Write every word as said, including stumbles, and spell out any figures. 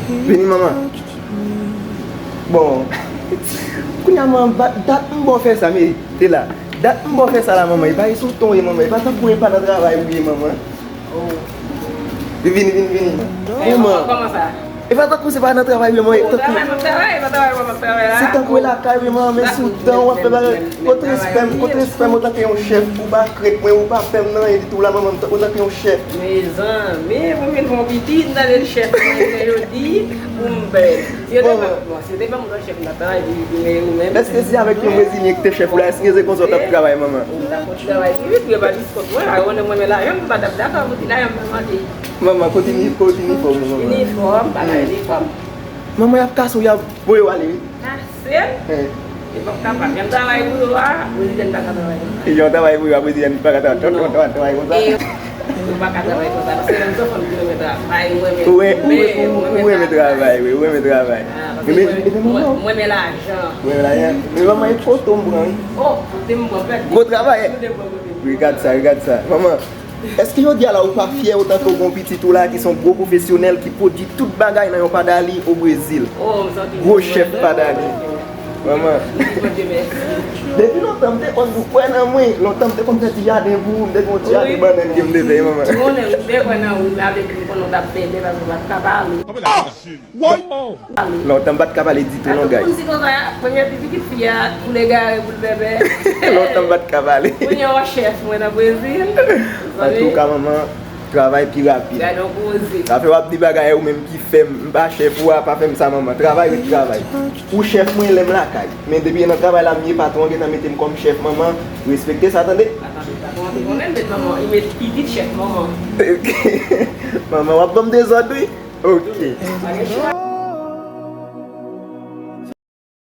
Vini, manman. Bon. Kounye a, manman, ba- dat m ba w fè sa, men te la. Dat m ba w fè sa la, manman. E pa sou ton, e, manman. E pa tankou e pa nan travay ou ye, manman. Vini, vini, vini. Manman. Kòman sa? E pa tankou se pa nan travay, manman. E tankou, se tankou e lakay, manman, men sou tan w ap fè bagay. Kote respè m, kote respè m antanke yon chèf, ou pa krèt mwen, ou pa fè m nan anyen ditou la, manman, m antanke yon chèf. Mezanmi, pou m vin fè yon pitit, m tande l chèf mwen, men yo di pou m bèl. Si yo te fè, bon, si yo te fè m yon lòt chèf, m t ap travay pi vit, men ou menm. Èske se avèk yon brezilyen ki te chèf ou la? Èske se konsa w t ap travay, manman? Ou t ap fè yon travay pi vit, ou pa jis kont mwen, la, ou konnen mwen, men lajan m pa t ap dakò pou ti lajan m nan mande. Manman, kote inifòm ou, manman? Inifòm, bagay inifòm. Manman, y ap kase w, y ap voye w ale, wi. Kase m? Li p ap kapab. Jan m travay pou yo a, brezilyen pa ka travay konsa. Jan w travay pou yo a, brezilyen pa ka travay, travay, travay konsa. E, yo pa ka travay konsa, paske menm jan fanm ki renmen travay, mwen menm. Ou renmen, ou renmen, ou renmen, ou renmen travay, wi, ou renmen travay. Ah, paske mwen, mwen, mwen renmen lajan. Ou renmen lajan? Men manman, e foto m pran, wi. Oh, foto m pran, pèdi. Gwo travay. Ou te pran kote m. Wi, gad sa, wi, gad sa. Manman, èske jodi a la ou pa fyè otan ke w gen yon pitit ou la ki se yon gwo pwofesyonèl ki pwodui tout bagay nan yon Padali o Brezil? Oh, m santi m gwo chèf Padali. Manman. Depi lontan m te konn kwè nan mwen, lontan m te konn fè ti jaden pou ou, m te gen yon ti jaden bannann ke m te fè, manman. Ou konnen, m te kwè nan ou, avèk ou konnen w t ap fè byen paske w pa t ka pale. Lontan m pa t ka pale ditou non, guys. Premye pitit fi a, pou l egare, pou l bèbè. Lontan m pa t ka pale. Kounye a w chèf mwen nan Brezil. Antouka, manman, travay pi rapid. Gade yon koze. Sa fè w ap di bagay ou menm ki fè m, m pa chèf ou a, pa fè m sa, manman. Travay ret travay. Ou chèf mwen lè m lakay. Men depi nan travay la m ye, patwon an gentan mete m kòm chèf, manman. Respekte sa, tande? Patwon an te konnen l met manman, li met pitit chèf manman. Manman, w ap ban m dezòd, wi. Ok.